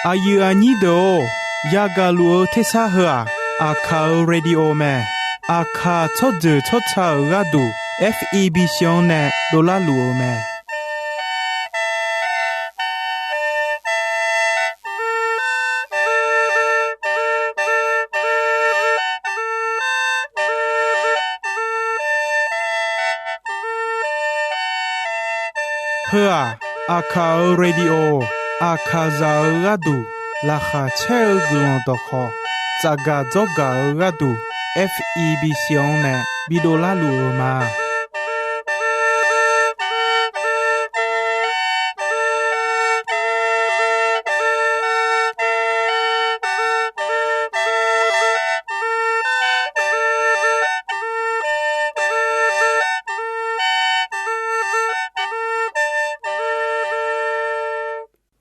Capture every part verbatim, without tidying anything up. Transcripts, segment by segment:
Aqyuif aqnyir deuq-or, yagaq luf-eu tersar heu-aq, Aqkaq-euq radio mae. Aqkaq tsawrjeuq tsawrca-euq gharduq, F E B C-anr nae dovlar luf-eu mae. Heu-aq, Aqkaq-euq radio, Aqkaqzaq-euq gharduq laqkhaq caer-eu guiqlanq dawqkhawq, tsafgaq dzawrgaq-eu gharduq, F E B C-anr nae bidov larluf-eu ma.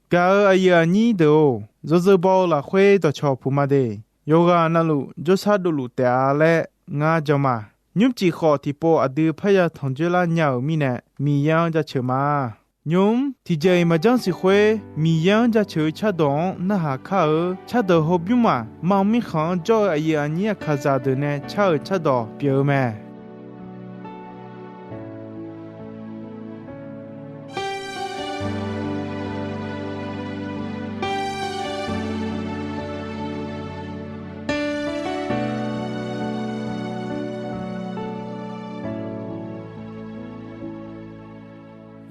Gaq-euq aqyuif aqnyir deuq-or, yawzeu baw-eu lafkhoer dawqcawq puq ma de. Yawqghaq navluf jawrshar dovluf taef-a laer ngar jan ma. Nymrcif khawf tiqpov aqdui parya tanqjoer lar nya-euq mirnae, Miqyaer-anr jaceuq ma. Nymq-mr tiqjeq-iq maqjanr siq khoer, Miqyaer-anr jaceuq-eu cardawq-anr narhaq kar-eu cardawq hawbymr maq mam mirkhanq-anr jawr-eu aqyuif aqnyir Aqkaqzaq deuq nae car-euq cardawq pyeuf-eu mae.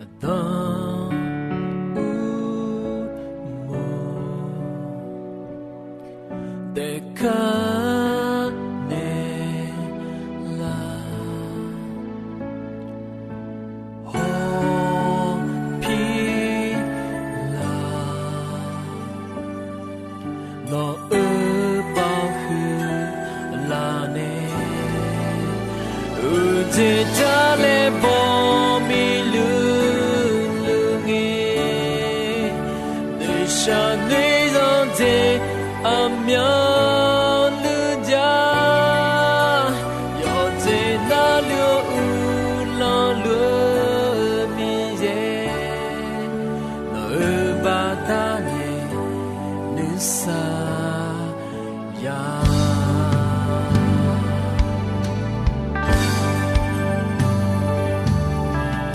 Aqdan uqmov daefkar naeqlaf, hawpir laf. Nawq-euq bawhuiq laf nae, uqdzaeq jar laer baw miqluiv luiv ngae, noeqshaq noeqzanq dzaeq aqmyanluf jav, yawqdzaeq navluf-eu uvlanr luf-eu Miqyaer, nawq-euq baqda nae nuisar ya.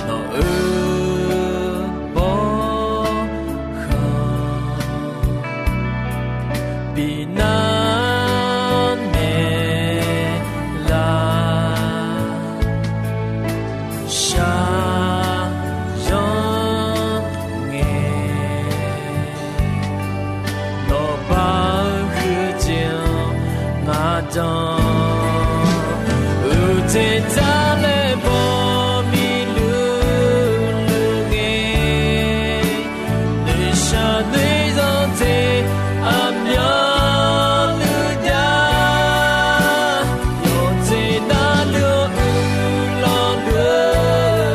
Nawq-euq bawrkhanq binar naeqlaf, shaqzanr ngae, nawq bawhuiq jeq-anr ngaq danq, uqdzaeq jar laer baw miqluiv luiv ngae, noeqshaq noeqzanq dzaeq aqmyanluf jav, yawqdzaeq navluf-eu uvlanr luf-eu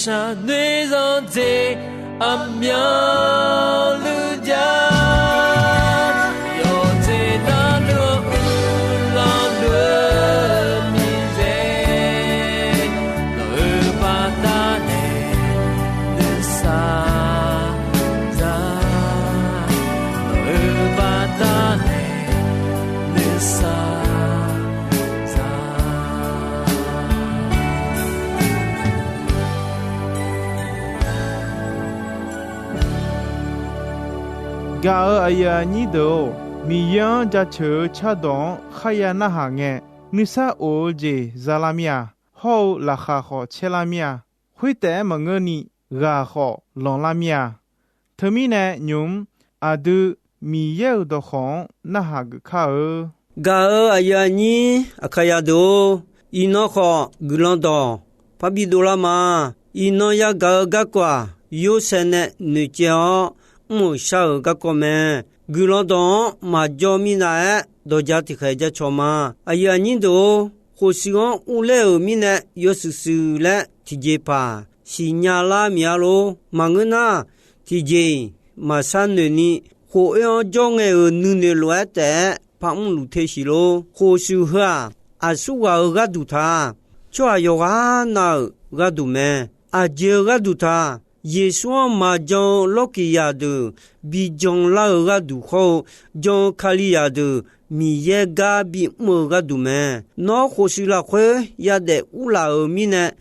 Shaqnoeq zanqdzeq aqmyanluf jav, yawqjeq navluf-anr uiqlanq luf-eu Miqyaer, nawq-euq baqdanae nuisar za, nawq-euq baqdanae nuisar za. Gaq-euq aqyuif aqnyir deuq-or, Miqyaer-anr jaceuq-eu cardawq-anr kharya narhaq ngae, nuisar of-eu jeq za lar mir-a. Hawr-eu laqkhaq khawf caer lar mir-a. Khoertaef-aer maqngeurni, ghaq khawf lanq lar mir-a. Teumirnae nymq-mr aqdui Miqyaer-euq dawqkawq-anr narhaq geuf kar-eu. Gaq-euq aqyuif aqnyir Aqkaqyaq deuq-or, iqnan khawf guiqlanq dawq parbi dovlar ma. Iqnan yagaq-eu garkawv-aq, Yorsaev nae noeqcaev-awr mr-euq shar-euq garkawv mae. Guiqlanq dawq-anr maqjawr minav-aer dawqja tiqkhaeq jacawq ma. Aqyuif aqnyir deuq-or, khof shuif-anr urler-euq mirnae yawshuif shuif laer tiqjeqpaq siqnya lar miq-a lor. Maqngeur nar, tiqjeq-iq maqshar noeqni, khof oer-anr jawr ngae-euq nuinoeq lof-aer taef-aer par mrluf te siq lor. Khof shuif heu-aq, aqsurghaq-euq gharduq ta, tsawrhaq yawqghaq nav-euq gharduq mae. Aqjeq-eu gharduq ta, Yeqsur-anr maqjan-eu lawrkiq zaqdeuq bi jan lar-eu gharduq hawr-eu, jan-eu Kalizaq deuq Miqyaer gar bimr-eu gharduq mae. Nawr khof shuif lafkhoer yadaef urlaf-euq mirnae,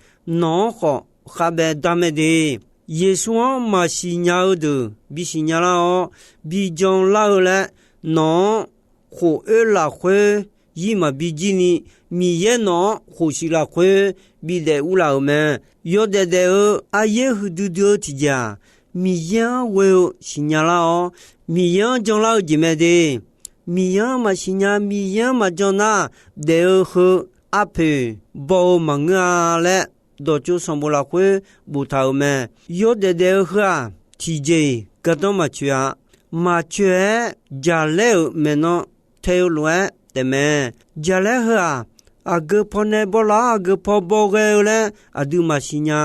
nawq-anr khawf khavbae dar mae de. Yeqsur-anr maqsiq nya-eu deuq bi siqnya lar-awr, bi jan lar-eu laer, nawq-anr khof oer lafkhoer zir maqbi jirni, Miqyaer nawq-anr khof shuif lafkhoer bidaef urlaf-euq mae. Yawdaef daef-eu aryaer huiqdui dui-eu tiqjeq-aq, Miqyaer-anr ghoe-eu siqnya lar-awr, Miqyaer-anr jan lar-eu jeq mae de. Miqyaer-anr maqsiq nya, Miqyaer-anr maqjan nar, daef-eu heu arpoeq baw-eu maqngeur-a laer, dawqtsov sanqbof lafkhoer boftaq-euq mae. Yawdaef daef-eu heu-aq, tiqjeq-iq gardanr maqtsoeq-a. Maqtsoeq-aer jaqlaer-euq maeqnan tae-eu lof-aer taefmae. Jaqlaer heu-aq, aqgeu pawnae bawlar-awr aqgeu paw bawghae-eu laer aqdui maqsiq nya.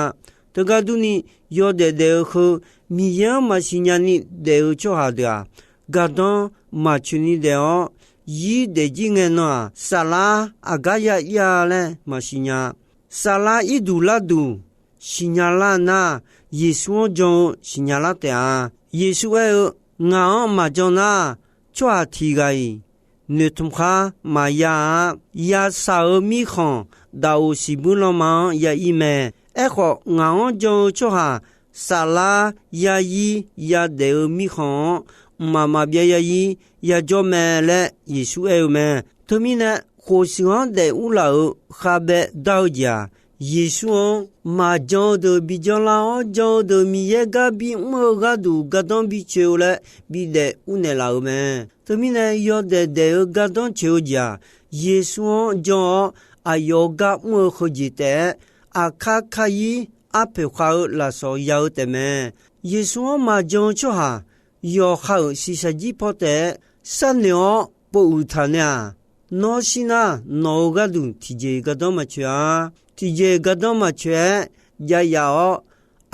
Teugar durni, yawdaef daef-eu heu Miqyaer-anr maqsiq nyani daef-eu tsawrhaq deuq-aq, gardanr maqtsoeq ni daef-awr, zir daefjir ngae nan-aq, saflar aqgar ya ir-a laer maqsiq nya. Saflar irduq larduq siqnya lar nar, Yeqsur-anr jan-eu siqnya lar taef-a. Yeqsur aer-eu, Ngaq-anr maqjan nar, tsawrhaq tiq ghaq-iq noeqtmq khar maqya-a. Yashaq-euq mirkhanq daqoq siqbuir lanma-anr ya ir mae. Aerkhawf, ngaq-anr jan-eu tsawrhaq saflar ya ir yadaef-eu mirkhanq-anr mqmaq maqbyav ya ir yajawr mae laer Yeqsur aer-eu mae. Teumirnae, khof shuif-anr daef urlaf-euq khavbae dar-eu jeq-aq, Yeqsur-anr maqjan-eu deuq bi janlar-awr, jan-eu deuq Miqyaer gar bimr-eu gharduq gardanr bitsoeq-eu laer bidaef urnaeq laf-euq mae. Teumirnae, yawdaef daef-eu gardanr tsoeq-eu jeq-aq, Yeqsur-anr jan-awr aqyawf-eu gar mr-eu heujeq taef-aer, aqkar kar ir arpoeq khav-eu lafsawq ya-eu taefmae. Yeqsur-anr maqjan-eu tsawrhaq yawqha-euq shiqshaq jir paw taef-aer sharnoeq-awr pov uiq taq nae-aq, nawr shir nar, nawq-euq gharduq tiqjeq gardanr maqtsoeq-a. Tiqjeq gardanr maqtsoeq-aer jav yaf-awr,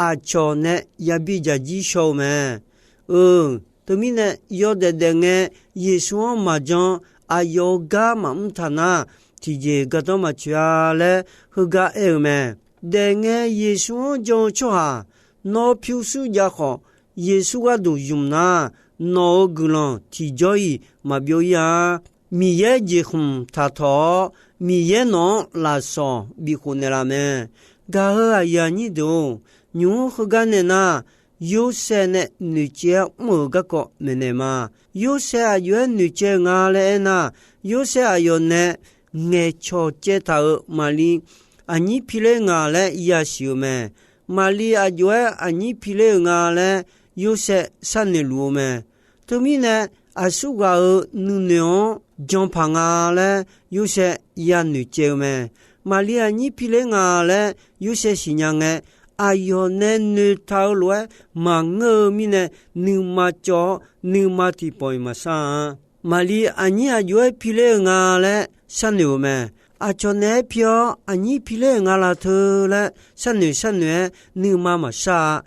aqcawq nae yabi dzaq jir shaw-eu mae. Eu, teumirnae yawdaef daef ngae Yeqsur-anr maqjan, aqyawf-eu gar maqmr taq nar, tiqjeq gardanr maqtsoeq-a laer heugar aer-eu mae. Daef ngae Yeqsur-anr jan-eu tsawrhaq, nawr pyurshuir jav khawf, Yeqsur gharduq zmq nar, nawq-euq guiqlanq tiqjawr-iq maqbyov ir-a. Miqyaer jeqkhmq taqtawq-awr, Miqyaer nawq-anr lafsawq bifkhof naeqlaf mae. Gaq-euq aqyuif aqnyir deuq-or, nymq-mr heugar nae nar, Yorsaev nae noeqcaev-awr mr-euq garkawv maeqnaeq ma. Yorsaev aqjox-aer noeqcaev-eu nga laer aernar, Yorsaev aqyawf nae ngaeqcawq caev taq-euq Maqli aqnyir pi ler nga laer yasiq-euq mae. Maqli aqjox-aer aqnyir pi ler-euq nga laer Yorsaev sharnoeq luf-eu mae. Teumirnae, aqsurghaq-euq nuinoeq-anr jan paq nga laer Yorsaev ya noeqcaev-eu mae. Maqli aqnyir pi ler nga laer Yorsaev siqnya ngae, aqyawf nae noeqtaq-eu lof-aer maqngeur-eu mirnae, nuima cawv-awr nuima tiqpawf-iq maqshar-a. Maqli aqnyir aqjox-aer pi ler-eu nga laer sharnoeq-euq mae. Aqcawq naeq-aer pi-awr aqnyir pi ler-euq nga la teu laer sharnoeq sharnoeq-aer nuima maqshar-a.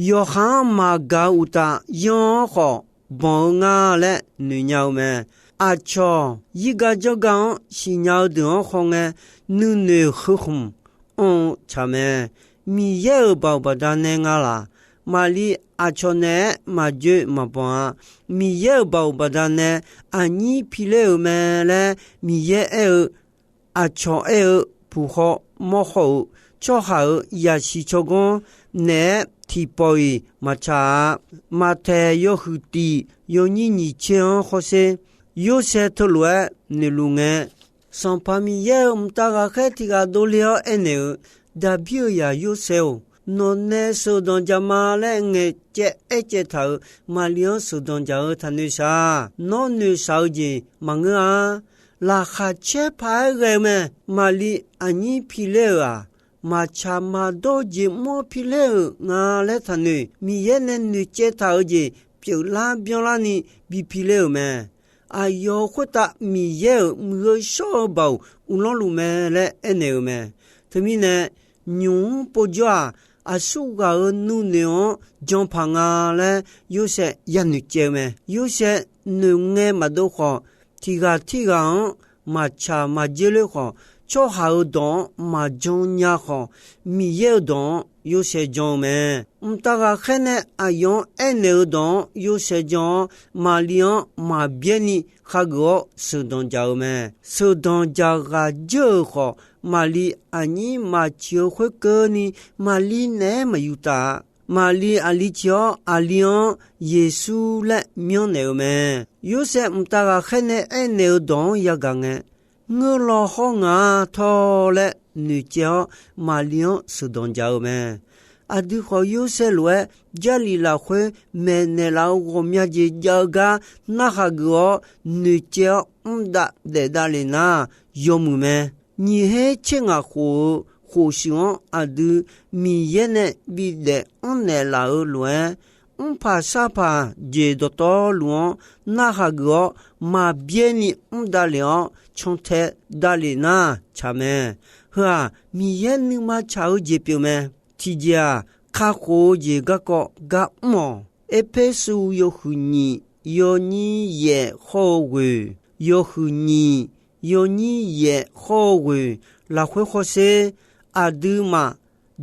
Yawqha-anr maqgaq-eu uqtaf, yanr-anr khawf banq-eu nga laer noeq nya-eu mae. Aqcawq yirga janrga-anr siqnya-eu deuq-anr khawngae, nuinoeq heu khmq anr-eu tsaq mae. Miqyaer-euq baoq baqdanae nga laq. Maqli aqcawq naeq-aer maqjoe maqbanq-a. Miqyaer-euq baoq baqdanae aqnyir pi ler-euq mae laer Miqyaer aer-eu, aqcawq aer-eu puq khawv mawr khawv-euq tsawrhaq-euq yasiq tsawrganr naeq-aer tiqpawf-iq maqtsaq-a. Maqtaeq yawhuiq tiq yawnyir nyiq tser-anr hawsher, Yorsaev teulof-aer noeqluf ngae, Sanqpaq Miqyaer-euq mqtav ghaqkhaer tiq ghaq dovle-awr aernaeq-eu, Daqbir-euq zaq Yorsaev-or, nawq nae sheuqdanq jaq ma laer ngaeqcaev aercaev taq-euq Maqli-anr sheuqdanq jaq-eu taqnoeq shaq. Nawr noeqshaq-eu jeq maqngeur-a. Laqkhaq caer paq-aer ghae-eu mae. Maqli aqnyir pi ler-euq-aq, maqtsaq maqdawr jeq mr-awr pi ler-euq nga laer taqnoeq. Miqyaer nae noeqcaev taq-eu jeq pyeuflar byanlarni bi pi ler-euq mae. Aqyawf khoertav Miqyaer-euq muiq-eu shawr-eu baoq uvlanr luf mae laer aernaeq-euq mae. Teumirnae, nymq-mr povjawr-aq, aqsur ghaq-euq nuinoeq-anr jan paq nga laer Yorsaev yanoeq caev-eu mae. Yorsaev noeqngae maqdov khawf, tiq ghaq tirghaq-anr maqtsaq maqjer ler khawf, tsawrhaq-euq dawq-anr maqjan nya khawf, Miqyaer-euq dawq-anr Yorsaev jan-eu mae. Mqtav ghaqkhaer nae aqyawf-anr aernaeq-eu dawq-anr Yorsaev jan-awr, Maqli-anr maqbyaer ni khageuf-awr sheuqdanq jaq-eu mae. Sheuqdanq jaq ghaq jeur-euq khawf, Maqli aqnyir maqciq-eu khoerkeuvni, Maqli naeq-aer maqyuftaf-a. Maqli aqli ciq-awr, aqli-anr Yeqsur laer myanrnaeq-eu mae. Yorsaev mqtav ghaqkhaer nae aernaeq-eu dawq-anr yagaq ngae, ngeur law hawr ngaq-a tawr laer noeqcaev-awr, Maqli-anr sheuqdanq jaq-eu mae. Aqdui khawf, Yorsaev lof-aer Jarlif lafkhoer maeqnaeq laf-eu ghawqmya jeq jav-eu gar narhaq geuf-awr noeqcaev-awr mr dav daef davlef nar, yawmuiq mae. Nyiq her tser ngaq khof-eu khof shuif-anr aqdui Miqyaer nae bidaef mrnaeq laf-eu lof-aer, mrpaq sarpaq jeq dawqtawvluf-anr narhaq geuf-awr maqbyaer ni mr davlef-awr cantae davlef nar tsaq mae. Heu-aq, Miqyaer nuima tsaq-eu jeq pyeuf mae. Tiqjeq-aq, kakhof-eu jeq garkawv gar mr-awq. Erpersu yawhuiq nyiq yawnyir yaef hawr-eu ghoeq, yawhuiq nyiq yawnyir yaef hawr-eu ghoeq lafkhoer hawsher, aqduimaf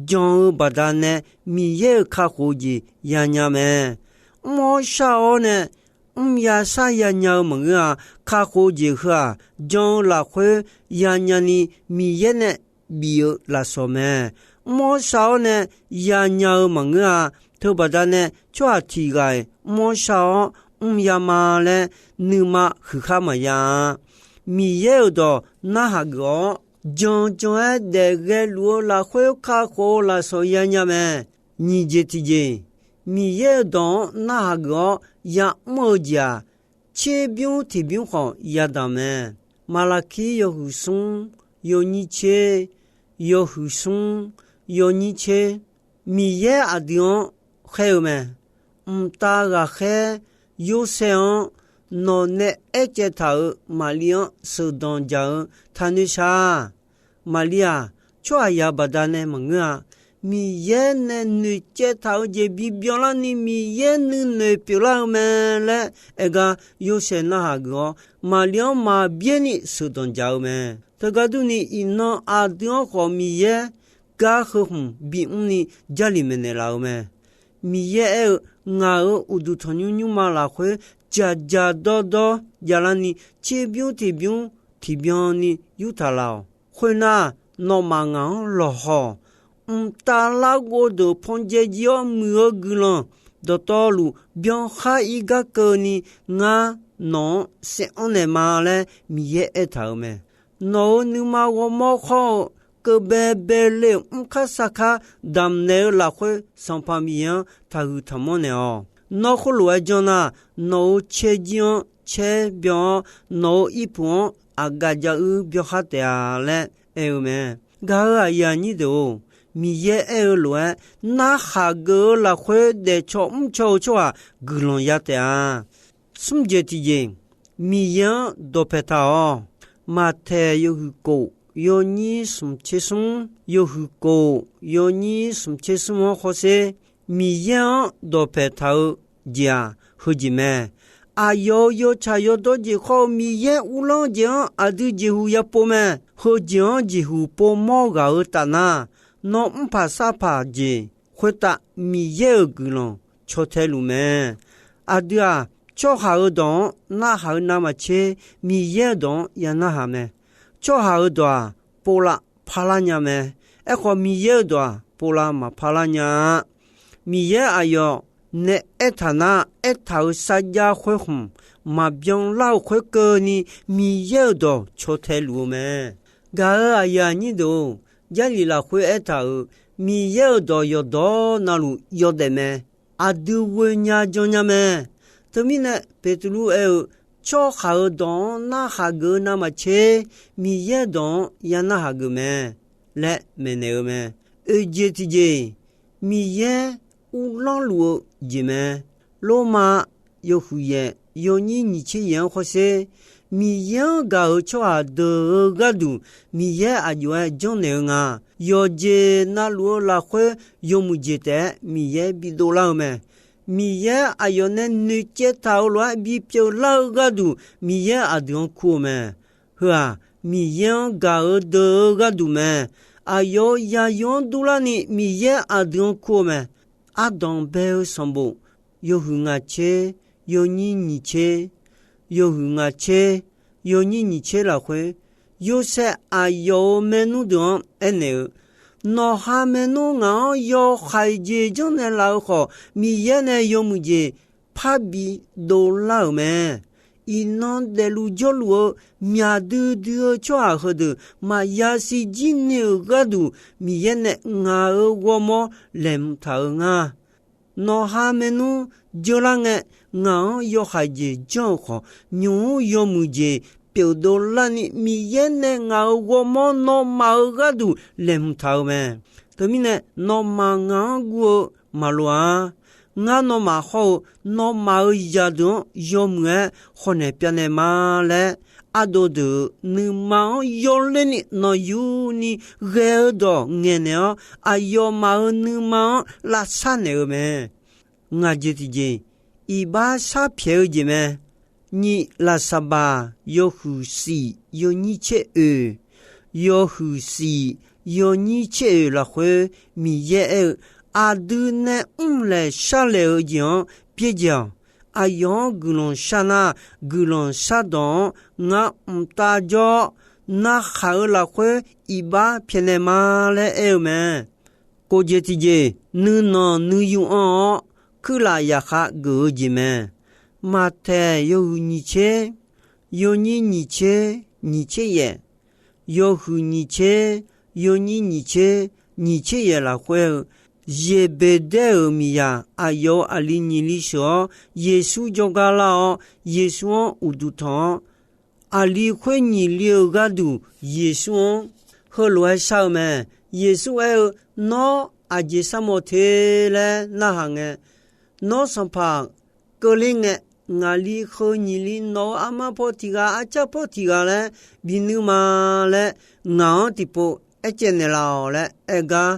jan-eu baqdanae Miqyaer-euq kakhof-eu jeq yanya mae. Mr-awr shar-awr nae mrya sharya nya-eu maqngeur-a. Kakhof-eu jeq heu-aq, jan-eu lafkhoer yanya ni Miqyaer nae bif-eu lafsawq mae. Mr-awr shar-awr nae yanya-eu maqngeur-a. Teubaqda nae tsawrhaq tiq ghaq-iq mr-awr shar-awr mrya ma laer nuima huiqkhar maqya-a. Miqyaer-euq dawq narhaq geuf-awr, jan jan-aer daef ghae luf-eu lafkhoer kakhof-eu lafsawq yanya mae. Nyiq jeq tiqjeq, Miqyaer-euq dawq-anr narhaq geuf-awr ya'mr-eu jeq-aq, tserbymr tiqbymr khawf yadaq mae. Maqlaqkir yawhuiq smr yawnyir tser, yawhuiq smr yawnyir tser, Miqyaer aqdui-anr khaer-eu mae. Mqtav ghaqkhaer Yorsaev-anr nawq nae aercaev taq-euq Maqli-anr sheuqdanq jaq-eu taqnoeq shaq. Maqli-aq, tsawrhaqzaq baqdanae maqngeur-a. Miqyaer nae noeqcaev taq-eu jeq bibyan larni Miqyaer nuinoeq pyeuflar-eu mae laer aer gar Yorsaev narhaq geuf-awr, Maqli-anr maqbyaer ni sheuqdanq jaq-eu mae. Teugar durni, iqnan aqdui-anr khawf Miqyaer gar heu hmq bimr ni Jarlif maeqnaeq laf-eu mae. Miqyaer aer-eu, Ngaq-euq uqduq tanqnymr nymrma lafkhoer dzaqdzaq dawrdawr javlarni, tserbymr tiqbymr tiqbyan ni yurtaq laf-awq. Khoernar, nawmaf ngaq-anr lawqhaw-awq. Mqtav larghov deuq pan dzae jir-awr muiq-eu guiqlanq dawqtawvluf byankhar ir gar keuvni, ngar nawq-anr saeranr naeq ma laer Miqyaer aertaq-euq mae. Nawq-euq nuima ghawrmawr khawr-eu keuv baebae le-euq mrkar sarkar damqnaeq-eu lafkhoer Sanqpaq Miqyaer-anr taqhuiq taqmanr naeq-awq. Nawr khoerlof-aer janr nar, nawq-euq caerjir-anr caer byan-awr, nawq-euq irpuq-anr aqgaf jav uir byankhar taef-a laer aer-eu mae. Gaq-euq aqyuif aqnyir deuq-or, Miqyaer aer-eu lof-aer, narhaq geuf-eu lafkhoer daefcaw mrcaw-eu tsawrhaq guiqlanq ya taef-a. Smr jeq tiqjeq, Miqyaer-anr dawqpae taq-awq. Maqtaeq yawhuiq kof yawnyir smq tser smr, yawhuiq kof yawnyir smq tser smr-anr hawsher, Miqyaer-anr dawqpae taq-eu jeq-aq, heujeq mae. Aqyawf-euq yawtsaq yawdawr jeq khawr-eu Miqyaer uvlanr-eu jeq-anr aqdui jeqhuq yapov mae. Heujeq-anr jeqhuq povmawr ghaq-eu taf nar, nawr mrpaq sarpaq jeq khoertav Miqyaer-euq guiqlanq caw tae luf mae. Aqdui-aq, tsawrhaq-euq dawq-anr narhaq-eu navmaqtser, Miqyaer-euq dawq-anr ya narhaq mae. Tsawrhaq-euq dawq-aq, povlav parlar nya mae. Aerkhawf, Miqyaer-euq dawq-aq, povlav maqparlar nya-a. Miqyaer aqyawf nae aertaq nar, aertaq-euq sarjax khoerkhmq maqbyan lar-euq khoerkeuvni, Miqyaer-euq dawq caw tae luf-eu mae. Gaq-euq aqyuif aqnyir deuq-or, Jarlif lafkhoer aertaq-euq Miqyaer-euq dawq yawqdawr navluf yawdaef mae. Aqdui ghoe nya jan nya mae. Teumirnae, Beqtuvluv aer-eu, tsawrhaq-euq dawq-anr narhaq geuf-eu navmaqtser, Miqyaer dawq-anr ya narhaq geuf mae laer maeqnaeq-eu mae. Oeq jeq tiqjeq, Miqyaer uvlanr luf-eu jeq mae. Lormav yawhuiq yaef yawnyir nyiq tser yaef-anr hawsher, Miqyaer-anr gaq-euq tsawrhaq deuq-eu gharduq Miqyaer aqjox-aer janrnaeq-eu nga. Yawqjeq navluf-eu lafkhoer yawmuiq jeq taef-aer Miqyaer bidov lar-eu mae. Miqyaer aqyawf nae noeqcaev taq-euq lof-aer bipyeuf lar-eu gharduq Miqyaer aqdui-anr kur-eu mae. Heu-aq, Miqyaer-anr gaq-eu deuq-eu gharduq mae. Aqyawf-euq yaqyo-anr durlarni Miqyaer aqdui-anr kur-eu mae. Ardanq bae-eu sanqbof yawhuiq ngaq tser yawnyir nyiq tser, yawhuiq ngaq tser yawnyir nyiq tser lafkhoer, Yorsaev aqyawf-euq maernmr deuq-anr aernaeq-eu, Nawqha maernmr ngaq-anr yawhaiq jeq janrnaeq laf-eu khawf, Miqyaer nae yawmuiq jeq parbi dovlar-euq mae. Iqnan daefluf jawrluf-eu myaq duidui-eu tsawrhaq heudeuq maqya siq jir ni-euq gharduq, Miqyaer nae ngaq-euq ghawrmawr laeqhmq taq-eu nga. Nawqha maernmr jeular ngae, ngaq-anr yawhaiq jeq janr-eu khawf, nymq-mr yawmuiq jeq pyeuf dovlarni Miqyaer nae ngaq-euq ghawrmawr nawmaf-euq gharduq laeqhmq taq-eu mae. Teumirnae, nawmaf ngaq-anr guv-eu maqloq-a. Ngar nawmaf hawr-eu nawmaf-euq zaqdeuq-anr yawmuiq-aer khawf naeq pyavnaeq ma laer, ardov deuq-euq nuima-anr yawlerni nawqyuni ghae-eu dawq ngaeqnaeq-awr, aqyawfmaf-euq nuima-anr lavsar naeq-eu mae. Ngaq jeq tiqjeq, iqbax sharpyaeq-eu jeq mae. Nyiq Laqsaqbaq yawhuiq shif yawnyir tser oeq, yawhuiq shif yawnyir tser oeq lafkhoer Miqyaer aer-eu, Aqdui nae mrlaeq sharlaeq-eu jeq-anr byaerdzae-awq. Aqyawf-anr guiqlanq shar nar, guiqlanq shardawq-anr ngar mqtav jawr-awr, narhaq-eu lafkhoer iqbax pyaeqnaeq ma laer aer-eu mae. Kof jeq tiqjeq, nuinanq nuiyu anr-awr, kuirlaf yaqkhav geuf-eu jeq mae. Maqtaeq yawhuiq nyiq tser, yawnyir nyiq tser, nyiq tser yaef, yawhuiq nyiq tser, yawnyir nyiq tser, nyiq tser yaef lafkhoer-eu, Zeqbeqdaer-euq miqyaq aqyawf-euq aqli nyiq li sheuq-awr, Yeqsur jawrgar lar-awr, Yeqsur-anr uqduq tanq-awr, aqli khoer nyiq li-eu gharduq Yeqsur-anr heulof-aer shar-eu mae. Yeqsur aer-eu, Nawr aqjeq sharmawf te laer narhaq ngae, nawr sanqpaq keuvler ngae, ngaqli heu nyiq li nawq-euq armar paw tiq ghaq, arcar paw tiq ghaq laer binuir ma laer, ngaq-anr tiqpov aercaev naeqlaf-awq laer aer gar,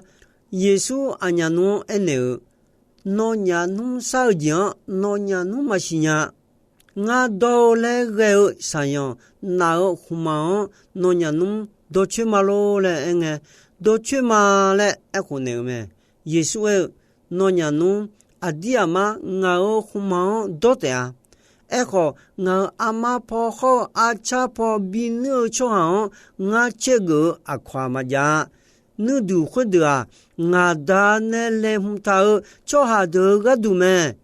Yeqsur aqnyaf nmr-anr aernaeq-eu, Nawnyaf nmr shar-eu jeq-anr nawnyaf nmr maqsiq nya. Ngar dawr-eu laer ghae-eu shaqyanq naf-euq khmqmaq-anr nawnyaf nmr dawrcoer ma lor laer aer ngae, Dawrcoer ma laer aerkhof naeq-eu mae. Yeqsur aer-eu, Nawnyaf nmr aqdir aqmar ngaq-euq khmqmaq-anr dawr taef-a. Aerkhawf, ngaq-euq armar paw hawr-eu arcar paw binuir-eu tsawrhaq-anr ngar caergeuf-eu aqkawq-aq maqjav-a. Nuirduq khoerdeuq-aq, ngaq Da nae laeqhmq taq-euq tsawrhaq deuq-euq gharduq mae.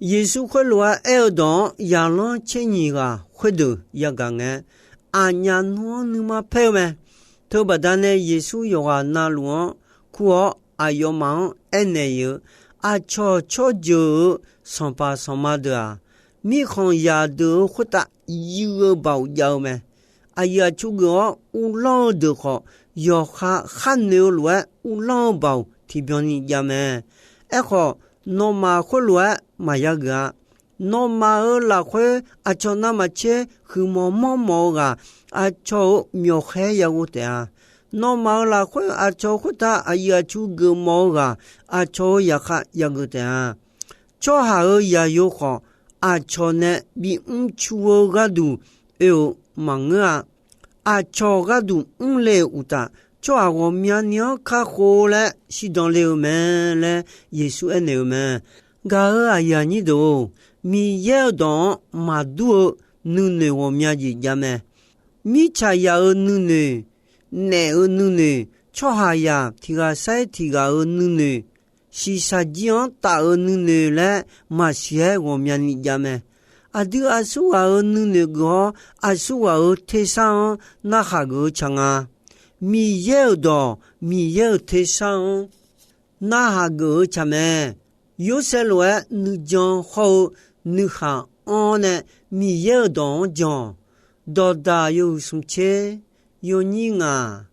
Yeqsur khoerlof-aer aer-eu dawq-anr zaqlanr tser nyiq ghaq khoerdeuq yagaq ngae, aqnyaf nmr-anr nuima paer-eu mae. Teubaqda nae Yeqsur yawqghaq navluf-anr kur-awr, aqyawfmaf-anr aernaeq-eu, Aqcawq tsawrjeuq-euq sanqpaq sanqma deuq-aq, mirkhanq zaqdeuq-euq khoertav yuiv-eu baoq jav-eu mae. Aqyuif aqtsu geuf-awr uvlanr-eu deuq khawf, yawqha kharnoeq-eu lof-aer uvlanr-eu baoq tiqbyan ni jav mae. Aerkhawf, nawmaf khoerlof-aer maqya geuf-a. Nawmaf-euq lafkhoer aqcawq navmaqtser huiqmawf manrmawf-eu ghaq, aqcawq-euq myawqkhaer yaghov taef-a. Nawmaf-euq lafkhoer aqcawq-euq khoertav aqyuif aqtsu geufmawf-eu ghaq, aqcawq-euq zaqkhav yageuf taef-a. Tsawrhaq-euq zaqyo khawf, aqcawq nae bimr cu-eu gharduq oe-euq maqngeur-a. Aqcawq gharduq mrle-euq uqtaf, tsawrhaq ghawqmyani-anr kakhof laer shirdan le-eu mae laer Yeqsur aernaeq-eu mae. Gaq-euq aqyuif aqnyir deuq-or, Miqyaer-euq dawq-anr maqdur-eu nuinoeq ghawqmya jeq jav mae. Mirtsaqzaq-euq nuinoeq, naef-euq nuinoeq, tsawrhaqzaq tiq ghaq sair tiq ghaq-euq nuinoeq, shiqshaq jir-anr taf-euq nuinoeq laer maqsiq-aer ghawqmyani jav mae. Aqdui aqsurghaq-euq nuinoeq geuf-awr, aqsurghaq-euq tersar-anr narhaq geuf-eu tsaq nga. Miqyaer-euq dawq, Miqyaer-euq tersar-anr narhaq geuf-eu tsaq mae. Yorsaev lof-aer nuijan hawr-eu nuikhaq anr-awr nae Miqyaer-euq dawq-anr jan-awq. Dawqdaq yawhuiq smq tser yawnyir ngaq,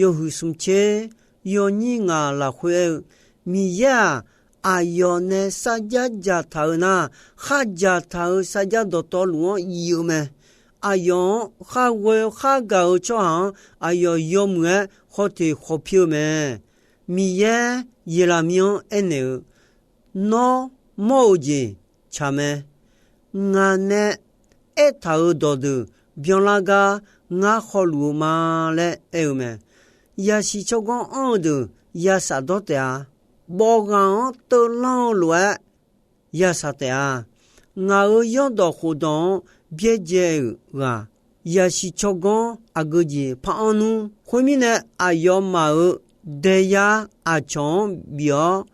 yawhuiq smq tser yawnyir ngaq lafkhoer aer-eu, Miqyaer-aq, aqyawf nae sarjar dzaqtaq-eu nar, khardzaq taq-euq sarjar dawqtawvluf-anr yif-eu mae. Aqyawf-anr kharghoe khargaq-eu tsawrhaq-anr aqyawf yawmuiq-aer khawf teq khawf pir-eu mae. Miqyaer Yeqlaqmir-anr aernaeq-eu, Nawr mawr-eu jeq tsaq mae. Ngaq nae aertaq-euq dawqdeuq byanlar gar ngar khawluf-eu ma laer aer-eu mae. Yasiq tsawrganr anr-eu deuq ya shafdawr taef-a. Bawq ghaq-anr teuvlanr-eu lof-aer ya shaq taef-a. Ngaq-euq yawrdawq khofdawq-anr byaerdzae-euq ghaq, yasiq tsawrganr aqgeu jeq par anr nmr. Khoermirnae, aqyawfmaf-euq daeyar aqcawq-anr bif-awr,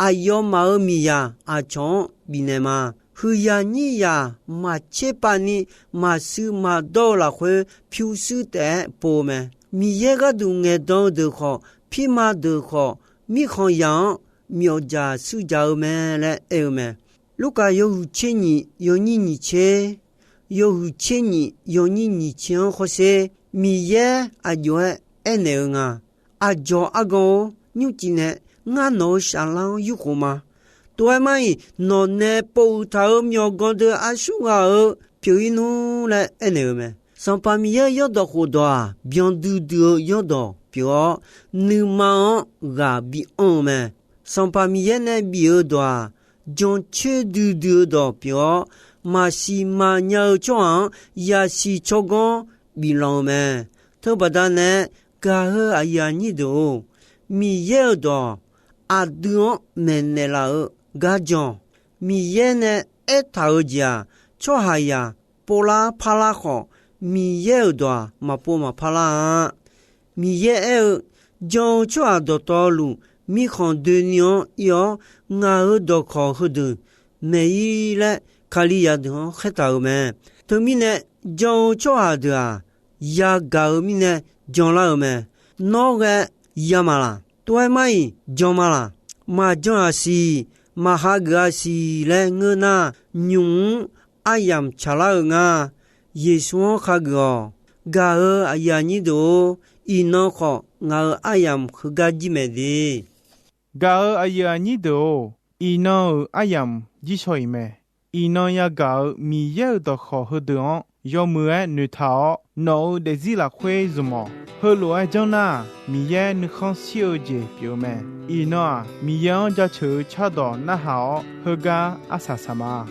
aqyawfmaf-euq miqzaq aqcawq-anr bifnaeq ma. Huiqyaq nyirzaq maqtser pav ni maqshuif maqdawr-eu lafkhoer pyurshuir taef-aer pov-eu mae. Miqyaer gharduq ngaeqdan-eu deuq khawf, pirma deuq khawf, mirkhanqzaq-anr myawfdzaq shuirdzaq-eu mae laer aer-eu mae. Lurkaf yawhuiq tser nyiq yawnyir nyiq tser, yawhuiq tser nyiq yawnyir nyiq tser-anr hawsher, Miqyaer aqjox-aer aernaeq-eu nga. Aqdzawq argan-or, nymrcif nae ngar nawq-euq saflar-anr yurkhof ma. Tov-aer mar-iq, nawq nae pov-eu taq-euq myawqganq deuq aqsurghaq-euq pyeuf-ir nmr laer aernaeq-eu mae. Sanqpaq Miqyaer-euq yawrdawq khofdawq-aq, byan duidui-eu yawrdawq pyeuf-awr, nuima-anr ghaq bianr-eu mae. Sanqpaq Miqyaer nae bif-eu dawq-aq, jancoer duidui-eu dawq pyeuf-awr, maqsiq maqnya-eu tsawrhaq-anr yasiq tsawrganr biflanq-eu mae. Teubaqda nae gaq-eu aqyuif aqnyir deuq-or, Miqyaer-euq dawq aqdui-anr maeqnaeq laf-eu gar jan-awq. Miqyaer nae aertaq-eu jeq-aq, tsawrhaqzaq povlar parlar khawf, Miqyaer-euq dawq-aq, maqpov maqpar lar-a. Miqyaer aer-eu, Jan-eu tsawrhaq dawqtawvluf, mirkhanq doeni-anr ir-awr, ngaq-euq dawqkawq heudeuq maeq-ir laer, Kalizaq deuq-anr khaertaq-euq mae. Teumirnae, jan-eu tsawrhaq deuq-aq, yagaq-eu mirnae janlar-eu mae. Nawr ghae ya ma laq? Tov-aer mar-iq jan ma laq? Maqjan-aq siq, maqhageuf-a siq laer ngeur nar, nymq-mr aryamq tsaqlar-eu nga. Yeqsur-anr khageuf-awq. Gaq-eu aqyuif aqnyir deuq-or, iqnan khawf ngaq-euq aryamq heugar jir maeq de. Gaq-eu aqyuif aqnyir deuq-or, iqnan-euq aryamq jir shaw-iq mae. Iqnan yagaq-euq Miqyaer-euq dawqkawq heudeuq-anr yawmuiq-aer noeqtaq-awr, nawq-euq daefzir lafkhoer zmq-awq. Heulof-aer janr nar, Miqyaer nuikhanr shir-eu jeq pyeuf-eu mae. Iqnan-aq, Miqyaer-anr jaceuq-eu cardawq narhaq-awr, heugar arsaq saq ma.